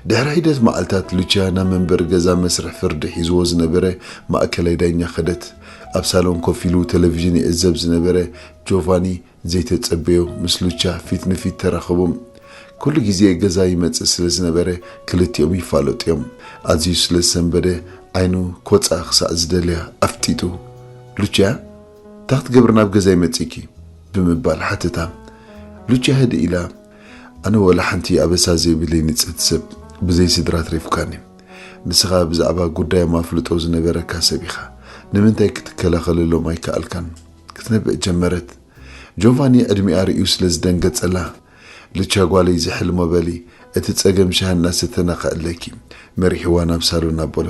ድሕሪ ሒደት መዓልታት ሉቺያ ናብ መንበሪ ገዛ መስርሕ ፍርዲ ሒዝዎ ዝነበረ ማእከላይ ዳኛ ከደት። ኣብ ሳሎን ኮፍ ኢሉ ቴሌቪዥን ይዕዘብ ዝነበረ ጆቫኒ ዘይተጸበዮ ምስ ሉቻ ፊት ንፊት ተራኸቡ። ኩሉ ግዜ ገዛ ይመጽእ ስለ ዝነበረ ክልቲኦም ይፋለጡ እዮም። ኣዝዩ ስለ ዝሰንበደ ዓይኑ ኮጻ ክሳዕ ዝደልያ ኣፍጢጡ፣ "ሉቻ፣ እንታይ ክትገብሪ ናብ ገዛይ መጺእኪ?" ብምባል ሓተታ። ሉቻ ህድእ ኢላ፣ "ኣነ ወላ ሓንቲ ኣበሳ ዘይብለይ ንጽህቲ ሰብ፣ ብዘይ ስድራ ትሪፍካኒ። ንስኻ ብዛዕባ ጉዳዮም ኣፍልጦ ዝነበረካ ሰብ ኢኻ። ንምንታይ ክትከላኸለሎም ኣይከኣልካን?" ክትነብዕ ጀመረት። ጆቫኒ ዕድሚኣ ርእዩ ስለ ዝደንገጸላ፣ "ልቻ ጓለይ ዝሕልሞ በሊ፣ እቲ ጸገም ሻሂ እናሰተና ከዕለኪ" መሪሕዋ ናብ ሳሎን ኣበሎ።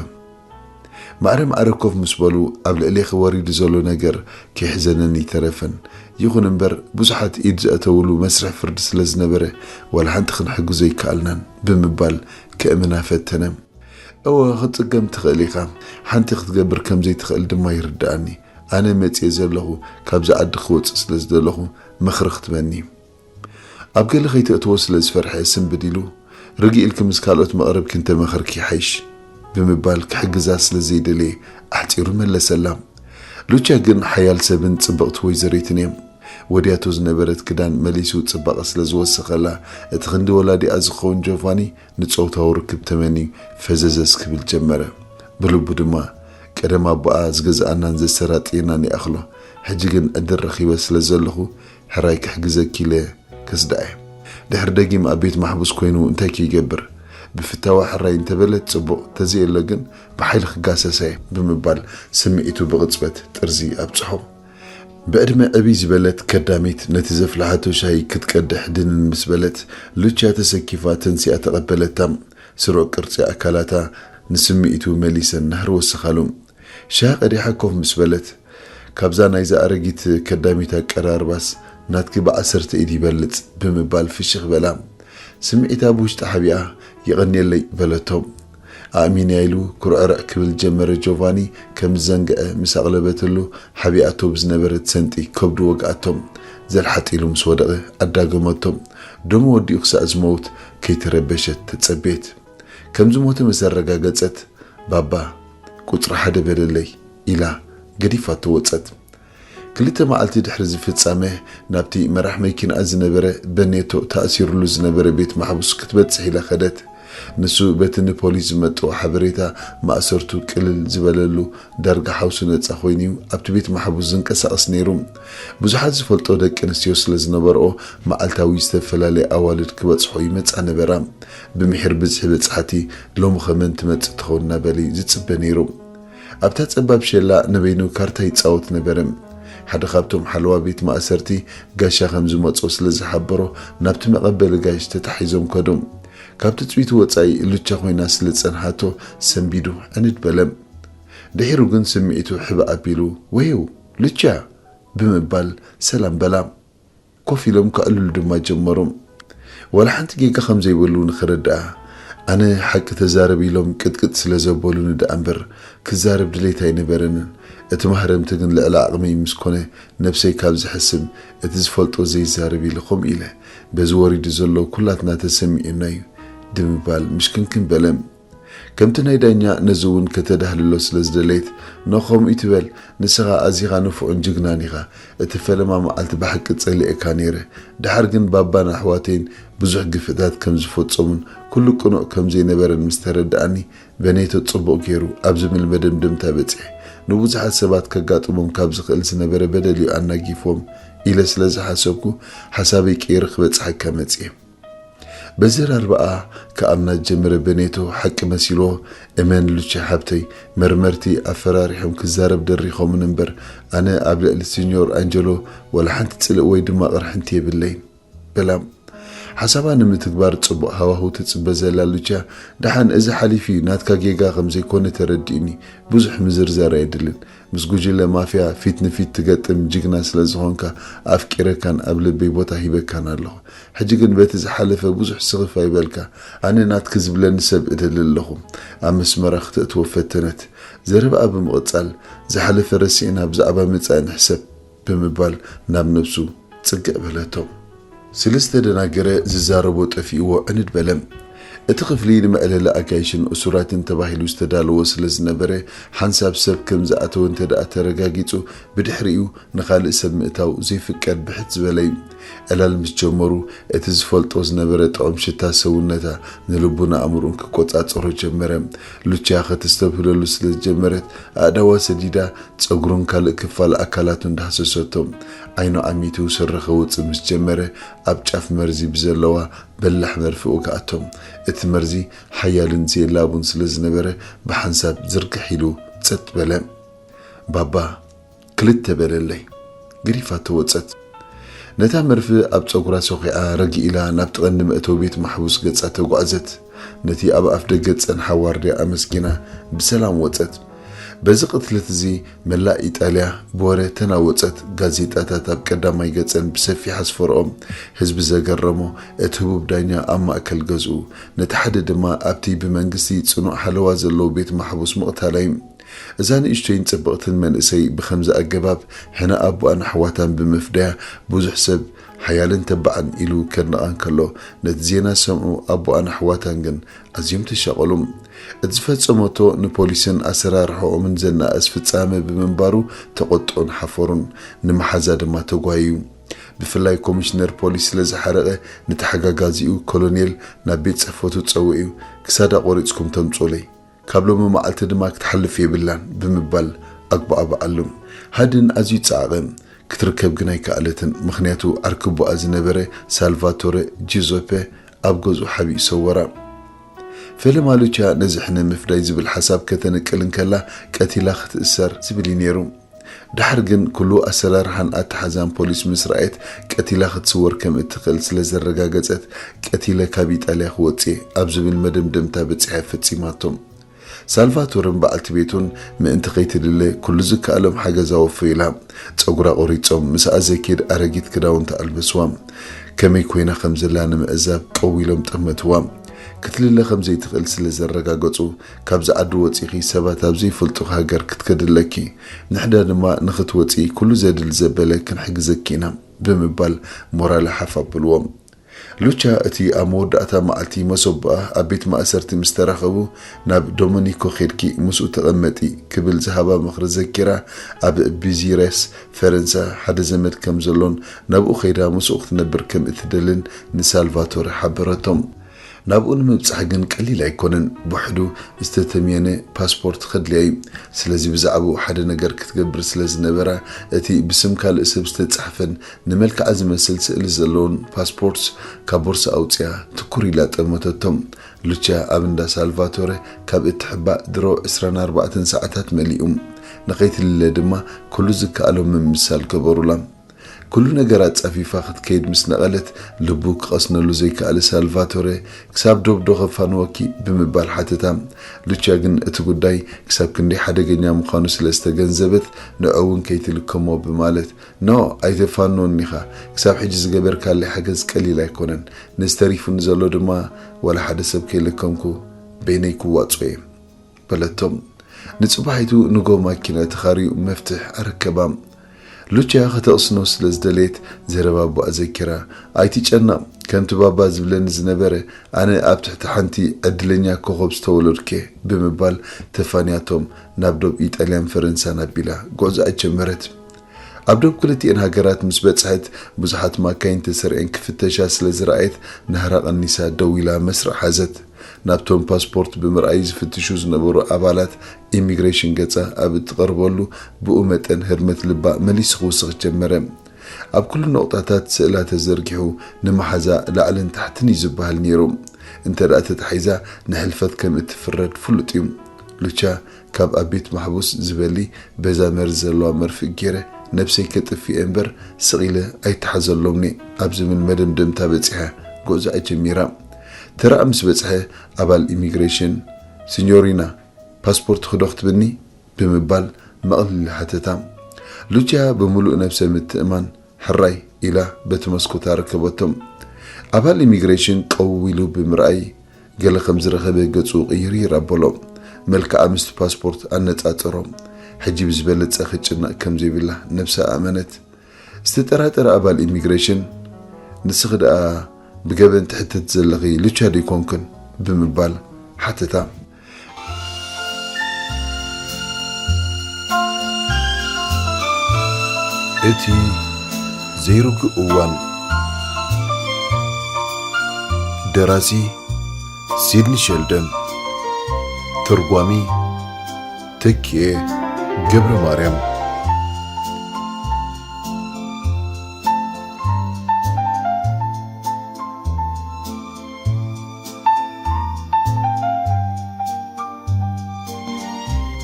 ማዕረ ማዕረ ኮፍ ምስ በሉ፣ ኣብ ልዕሌኺ ወሪዱ ዘሎ ነገር ከይሕዘነኒ ኣይተረፈን። ይኹን እምበር፣ ብዙሓት ኢድ ዘእተውሉ መስርሕ ፍርዲ ስለ ዝነበረ፣ ዋላ ሓንቲ ክንሕግዞ ኣይከኣልናን ብምባል ከእምና ፈተነ። እወ፣ ክትጽገም ትኽእል ኢኻ። ሓንቲ ክትገብር ከም ዘይትኽእል ድማ ይርድኣኒ። ኣነ መጺኤ ዘለኹ ካብዚ ዓዲ ክወጽእ ስለ ዝደለኹ ምኽሪ ክትበኒ። ኣብ ገለ ከይተእትዎ ስለ ዝፈርሐ ስንብድ ኢሉ፣ ርግእ ኢልኪ ምስ ካልኦት መቕረብኪ እንተመኸርኪ ይሓይሽ ብምባል ክሕግዛ ስለ ዘይደለየ ኣሕጺሩ መለሰላ። ሉቻ ግን ሓያል ሰብን ጽብቕቲ ወይዘሪትን እዮም። ወዲያቶ ዝነበረት ክዳን መሊሱ ጽባቐ ስለ ዝወሰኸላ፣ እቲ ክንዲ ወላዲኣ ዝኸውን ጆቫኒ ንጾታዊ ርክብ ተመንዩ ፈዘዘስ ክብል ጀመረ። ብልቡ ድማ፣ ቀደም ኣቦኣ ዝገዝኣናን ዘሰራጥየናን ይኣኽሎ፣ ሕጂ ግን ዕድል ረኺበ ስለ ዘለኹ፣ ሕራይ ክሕግዘኪ ኢለ ከስድኣየ። ድሕሪ ደጊም ኣብ ቤት ማሕቡስ ኮይኑ እንታይ ከይገብር? ብፍታዋ ሕራይ እንተበለት ጽቡቕ፣ ተዘየሎ ግን ብሓይሊ ክጋሰሰ እየ ብምባል ስምዒቱ ብቕጽበት ጥርዚ ኣብጽሖ። ብዕድመ ዕብይ ዝበለት ከዳሚት ነቲ ዘፍልሓቶ ሻሂ ክትቀድሕ ድንን ምስ በለት፣ ሉቻ ተሰኪፋ ተንሲኣ ተቐበለታ። ስሩዕ ቅርጺ ኣካላታ ንስምዒቱ መሊሰን ናህሪ ወሰኻሉ። ሻሂ ቀዲሓ ኮፍ ምስ በለት፣ ካብዛ ናይዛ ኣረጊት ከዳሚት ኣቀራርባስ ናትኪ ብዓሰርተ ኢድ ይበልጽ ብምባል ፍሽኽ በላ። ስምዒታ ብውሽጢ ሓቢኣ፣ "የቐንየለይ" በለቶ። ኣእሚንያ ኢሉ ኩርዕርዕ ክብል ጀመረ። ጆቫኒ ከም ዝዘንግዐ ምስ ኣቕለበትሉ፣ ሓቢኣቶ ብዝነበረት ሰንጢ ከብዱ ወግኣቶ። ዘልሓጥ ኢሉ ምስ ወደቐ ኣዳገመቶ። ደሙ ወዲኡ ክሳዕ ዝመውት ከይተረበሸት ተጸበየት። ከም ዝሞተ ምስ ኣረጋገጸት፣ "ባባ፣ ቁጽሪ ሓደ በለለይ" ኢላ ገዲፋቶ ወጸት። ክልተ መዓልቲ ድሕሪ እዚ ፍጻመ፣ ናብቲ መራሕ መኪንኣ ዝነበረ፣ በኔቶ ተኣሲሩሉ ዝነበረ ቤት ማሕቡስ ክትበጽሕ ኢላ ከደት። ንሱ በቲ ንፖሊስ ዝመጽኦ ሓበሬታ፣ ማእሰርቱ ቅልል ዝበለሉ፣ ዳርጋ ሓውሱ ነጻ ኮይኑ'ዩ ኣብቲ ቤት ማሕቡስ ዝንቀሳቐስ ነይሩ። ብዙሓት ዝፈልጦ ደቂ ኣንስትዮ ስለ ዝነበርኦ፣ መዓልታዊ ዝተፈላለያ ኣዋልድ ክበጽሖ ይመጻ ነበራ። ብምሒር ብዝሒ በጻሕቲ፣ "ሎሚ ኸ መን ትመጽእ ትኸውን?" እናበለ ዝጽበ ነይሩ። ኣብታ ጸባብ ሸላ ንበይኑ ካርታ ይጻወት ነበረ። ሓደ ካብቶም ሓለዋ ቤት ማእሰርቲ ጋሻ ከም ዝመጾ ስለ ዝሓበሮ፣ ናብቲ መቐበሊ ጋሽ ተታሒዞም ከዱ። ካብ ትጽቢቱ ወጻኢ ሉቻ ኮይና ስለ ዝጸንሓቶ፣ ሰንቢዱ ዕንድ በለ። ድሒሩ ግን ስምዒቱ ሕብእ ኣቢሉ፣ "ወይው፣ ሉቻ!" ብምባል ሰላም በላ። ኮፍ ኢሎም ከዕልሉ ድማ ጀመሩ። ዋላ ሓንቲ ጌጋ ከም ዘይብሉ ንኽርድኣ፣ ኣነ ሓቂ ተዛረብ ኢሎም ቅጥቅጥ ስለ ዘበሉኒ ደኣ እምበር፣ ክዛረብ ድሌት ኣይነበረንን። እቲ ማህረምቲ ግን ልዕሊ ዓቕመይ ምስ ኮነ፣ ነብሰይ ካብ ዝሕስም፣ እቲ ዝፈልጦ ዘይዛረብ ኢለ ከምኡ ኢለ። በዚ ወሪዱ ዘሎ ኩላትና ተሰሚዑና እዩ፣ ብምባል ምሽክንክን በለ። ከምቲ ናይ ዳኛ ነዚ እውን ከተዳህልሎ ስለ ዝደለየት፣ "ኖ፣ ከምኡ ይትበል፣ ንስኻ ኣዚኻ ንፉዕን ጅግናን ኢኻ። እቲ ፈለማ መዓልቲ ብሓቂ ጸሊኤካ ነይረ። ደሓር ግን ባባን ኣሕዋተይን ብዙሕ ግፍዕታት ከም ዝፈጸሙን ኩሉ ቅኑዕ ከም ዘይነበረን ምስ ተረድኣኒ፣ በኔቶ ጽቡቕ ገይሩ ኣብ ዝብል መደምደምታ በጺሐ። ንብዙሓት ሰባት ከጋጥሞም ካብ ዝኽእል ዝነበረ በደል እዩ ኣናጊፎም" ኢለ ስለ ዝሓሰብኩ፣ ሓሳበይ ቀይረ ክበጽሓካ መጺኤ። በዘራርባኣ ክኣምና ዝጀመረ በኔቶ ሓቂ መሲልዎ፣ "እመን ሉቺ ሓብተይ፣ መርመርቲ ኣፈራሪሖም ክዛረብ ደሪኾምን እምበር፣ ኣነ ኣብ ልዕሊ ሲኞር ኣንጀሎ ዋላ ሓንቲ ጽልኢ ወይ ድማ ቅርሕንቲ የብለይን" በላ። ሓሳባ ንምትግባር ጽቡቕ ሃዋህው ትጽበ ዘላ ሉቺያ፣ "ደሓን እዚ ሓሊፉ እዩ፣ ናትካ ጌጋ ከም ዘይኮነ ተረዲእኒ፣ ብዙሕ ምዝርዛር ኣየድልን። ምስ ጉጅለ ማፍያ ፊት ንፊት ትገጥም ጅግና ስለ ዝኾንካ፣ ኣፍቂረካን ኣብ ልበይ ቦታ ሂበካን ኣለኹ። ሕጂ ግን በቲ ዝሓለፈ ብዙሕ ስኽፍ ኣይበልካ። ኣነ ናትኪ ዝብለኒ ሰብ እደሊ ኣለኹ። ኣብ መስመራ ክተእትዎ ፈተነት። ዘረባኣ ብምቕጻል፣ ዝሓለፈ ረሲዕና ብዛዕባ መጻኢ ንሕሰብ" ብምባል ናብ ነብሱ ጽግዕ በለቶ። ስለ ዝተደናገረ ዝዛረቦ ጠፊእዎ ዕንድ በለ። እቲ ክፍሊ ንመዕለሊ ኣጋይሽን እሱራትን ተባሂሉ ዝተዳለወ ስለ ዝነበረ፣ ሓንሳብ ሰብ ከም ዝኣተወ እንተ ደኣ ተረጋጊጹ፣ ብድሕሪኡ ንኻልእ ሰብ ምእታው ዘይፍቀድ ብሕት ዝበለ እዩ። ዕላል ምስ ጀመሩ፣ እቲ ዝፈልጦ ዝነበረ ጥዑም ሽታ ሰውነታ ንልቡን ኣእምሮኡን ክቆጻጸሮ ጀመረ። ሉቺያ ከተስተብህለሉ ስለ ዝጀመረት፣ ኣእዳዋ ሰዲዳ ጸጉሩን ካልእ ክፋል ኣካላቱን ዳህሰሰቶ። ዓይኑ ዓሚቱ ስረ ከውጽእ ምስ ጀመረ፣ ኣብ ጫፍ መርዚ ብዘለዋ በላሕ መርፍእ ወግኣቶ። እቲ መርዚ ሓያልን ዘየላቡን ስለ ዝነበረ፣ ብሓንሳብ ዝርግሕ ኢሉ ጸጥ በለ። "ባባ፣ ክልተ በለለይ" ገዲፋቶ ወጸት። ነታ መርፍእ ኣብ ጸጉራ ሰኺዓ ረግ ኢላ ናብቲ ቀንዲ መእተዊ ቤት ማሕቡስ ገጻ ተጓዕዘት። ነቲ ኣብ ኣፍ ደገ ዝጸንሓ ዋርድያ ኣመስጊና ብሰላም ወጸት። በዚ ቅትለት እዚ መላእ ኢጣልያ ብወረ ተናወጸት። ጋዜጣታት ኣብ ቀዳማይ ገጸን ብሰፊሕ ኣስፈርኦም። ህዝቢ ዘገረሞ፣ እቲ ህቡብ ዳኛ ኣብ ማእከል ገዝኡ፣ ነቲ ሓደ ድማ ኣብቲ ብመንግስቲ ጽኑዕ ሓለዋ ዘለዎ ቤት ማሕቡስ ምቕታላ እዩ። እዛ ንእሽቶይን ጽብቕትን መንእሰይ ብኸምዚ ኣገባብ ሕነ ኣቦኣን ኣሕዋታን ብምፍዳያ ብዙሕ ሰብ ሓያልን ተባዕን ኢሉ ከድንቓ እንከሎ፣ ነቲ ዜና ዝሰምዑ ኣቦኣን ኣሕዋታን ግን ኣዝዮም ተሻቐሉ። እቲ ዝፈጸመቶ ንፖሊስን ኣሰራርሕኦምን ዘነኣእስ ፍጻመ ብምንባሩ ተቖጥዑን ሓፈሩን። ንመሓዛ ድማ ተጓይዩ። ብፍላይ ኮሚሽነር ፖሊስ ስለ ዝሓረቐ፣ ንተሓጋጋዚኡ ኮሎኔል ናብ ቤት ጽሕፈቱ ጸዊዑ፣ "ክሳዳ ቆሪጽኩም ተምጹለይ፣ ካብ ሎሚ መዓልቲ ድማ ክትሓልፍ የብላን" ብምባል ኣጉባኣባዓሉ። ሃድን ኣዝዩ ጸዓቐ። ክትርከብ ግን ኣይከኣለትን፣ ምኽንያቱ ዓርኪ ኣቦኣ ዝነበረ ሳልቫቶረ ጂዞፔ ኣብ ገዝኡ ሓቢኡ ሰወራ። ፈለማ ሉቻ ነዚ ሕነ ምፍዳይ ዝብል ሓሳብ ከተነቅል እንከላ፣ ቀቲላ ክትእሰር ዝብል እዩ ነይሩ። ደሓር ግን ኩሉ ኣሰራርሓን ኣተሓዛን ፖሊስ ምስ ረኣየት፣ ቀቲላ ክትስወር ከም እትኽእል ስለ ዘረጋገጸት፣ "ቀቲለ ካብ ኢጣልያ ክወጽእ" ኣብ ዝብል መደምደምታ በጺሐ ፈጺማቶ። ሳልቫቶርን በዓልቲ ቤቱን ምእንቲ ከይትድለ ኩሉ ዝከኣሎም ሓገዝ ኣወፈዩላ። ጸጉራ ቆሪጾም ምስኣ ዘኪድ ኣረጊት ክዳውንቲ ኣልበስዋ። ከመይ ኮይና ከም ዘላ ንምዕዛብ ቀው ኢሎም ጠመትዋ። ክትልለ ከም ዘይትኽእል ስለ ዘረጋገጹ፣ "ካብዚ ዓዲ ወጺኺ ሰባት ኣብ ዘይፈልጡኺ ሃገር ክትከዲ ኣለኪ። ንሕና ድማ ንኽትወጺ ኩሉ ዘድሊ ዘበለ ክንሕግዘኪ ኢና" ብምባል ሞራላ ሓፍ ኣብልዎም። ሉቻ፣ እቲ ኣብ መወዳእታ መዓልቲ መሶብ ብኣ ኣብ ቤት ማእሰርቲ ምስ ተራኸቡ፣ "ናብ ዶመኒኮ ኬድኪ ምስኡ ተቐመጢ" ክብል ዝሃባ ምኽሪ ዘኪራ፣ ኣብ ቢዚረስ ፈረንሳ ሓደ ዘመድ ከም ዘሎን ናብኡ ከይዳ ምስኡ ክትነብር ከም እትደልን ንሳልቫቶረ ሓበረቶም። ናብኡ ንምብጻሕ ግን ቀሊል ኣይኮነን። ብውሕዱ ዝተተምየነ ፓስፖርት ከድልያ እዩ። ስለዚ ብዛዕባኡ ሓደ ነገር ክትገብር ስለ ዝነበራ፣ እቲ ብስም ካልእ ሰብ ዝተጻሕፈን ንመልክዓ ዝመስል ስእሊ ዘለዎን ፓስፖርት ካብ ቦርሳ ኣውጺኣ ትኩር ኢላ ጠመተቶም። ሉቻ ኣብ እንዳ ሳልቫቶረ ካብ እትሕባእ ድሮ ዕስራን ኣርባዕተን ሰዓታት መሊኡ። ንኸይትልለ ድማ ኩሉ ዝከኣሎም ምምሳል ገበሩላ። ኩሉ ነገር ኣጻፊፋ ክትከይድ ምስ ነቐለት፣ ልቡ ክቐስነሉ ዘይከኣለ ሳልቫቶረ፣ "ክሳብ ዶብ ዶ ከፋንወኪ?" ብምባል ሓተታ። ሉቻ ግን እቲ ጉዳይ ክሳብ ክንደይ ሓደገኛ ምዃኑ ስለ ዝተገንዘበት፣ ንዕኡ እውን ከይትልከሞ ብማለት፣ "ኖ፣ ኣይተፋንወኒ ኢኻ። ክሳብ ሕጂ ዝገበርካለይ ሓገዝ ቀሊል ኣይኮነን። ነዚ ተሪፉኒ ዘሎ ድማ ዋላ ሓደ ሰብ ከይለከምኩ በይነይ ክዋጾ እየ" በለቶም። ንጽባሒቱ ንጎ ማኪና ተኻርዩ መፍትሕ ኣረከባ። ሉቻ ከተቕስኖ ስለ ዝደለየት ዘረባ ኣቦኣ ዘኪራ፣ "ኣይትጨነቕ፣ ከምቲ ባባ ዝብለኒ ዝነበረ፣ ኣነ ኣብ ትሕቲ ሓንቲ ዕድለኛ ኮኾብ ዝተወለድኩ እየ" ብምባል ተፋንያቶም ናብ ዶብ ኢጣልያን ፈረንሳን ኣቢላ ጉዕዞኣ ጀመረት። ኣብ ዶብ ክልቲኤን ሃገራት ምስ በጽሐት፣ ብዙሓት ማካይን ተሰሪዐን ክፍተሻ ስለ ዝረኣየት፣ ናህራ ቀኒሳ ደው ኢላ መስርዕ ሓዘት። ናብቶም ፓስፖርት ብምርኣይ ዝፍትሹ ዝነበሩ ኣባላት ኢሚግሬሽን ገጻ ኣብ እትቐርበሉ፣ ብኡ መጠን ህርመት ልባ መሊሱ ክውስኽ ጀመረ። ኣብ ኩሉ ነቑጣታት ስእላ ተዘርጊሑ፣ ንመሓዛ ላዕልን ታሕትን እዩ ዝበሃል ነይሩ። እንተ ደኣ ተታሒዛ፣ ንሕልፈት ከም እትፍረድ ፍሉጥ እዩ። ሉቻ ካብ ኣብ ቤት ማሕቡስ ዝበሊ በዛ መርዚ ዘለዋ መርፍእ ገይረ ነብሰይ ከጥፍእ እምበር ስቕ ኢለ ኣይተሓዘሎምኒ ኣብ ዝብል መደምደምታ በጺሐ ጉዕዞኣ ጀሚራ። ተራኣ ምስ በጽሐ ኣባል ኢሚግሬሽን፣ "ሲኞሪና፣ ፓስፖርትኺ ዶ ክትብኒ?" ብምባል መቕሊል ሓተታ። ሉቺያ ብምሉእ ነብሰ ምትእማን፣ "ሕራይ" ኢላ በቲ መስኮት ኣረከበቶም። ኣባል ኢሚግሬሽን ቀው ኢሉ ብምርኣይ፣ ገለ ከም ዝረኸበ ገጹ ቅይርይር ኣበሎ። መልክዓ ምስቲ ፓስፖርት ኣነጻጸሮ። ሕጂ ብዝበለጸ ክጭነቕ ከም ዘይብላ ነብሳ ኣመነት። ዝተጠራጠረ ኣባል ኢሚግሬሽን፣ "ንስኺ ደኣ ብገበን ትሕተቲ ዘለኺ ሉቻ ዶይኮንክን?" ብምባል ሓተታ። እቲ ዘይርጉእ እዋን። ደራሲ ሲድኒ ሸልደን። ተርጓሚ ተኪኤ ገብረ ማርያም።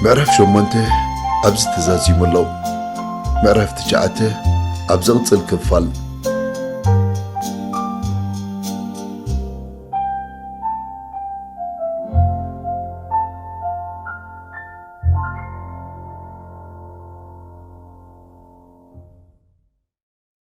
ምዕራፍ ሸሞንተ ኣብዚ ተዛዚሙ ኣሎ። ምዕራፍ ትሽዓተ ኣብ ዝቕጽል ክፋል።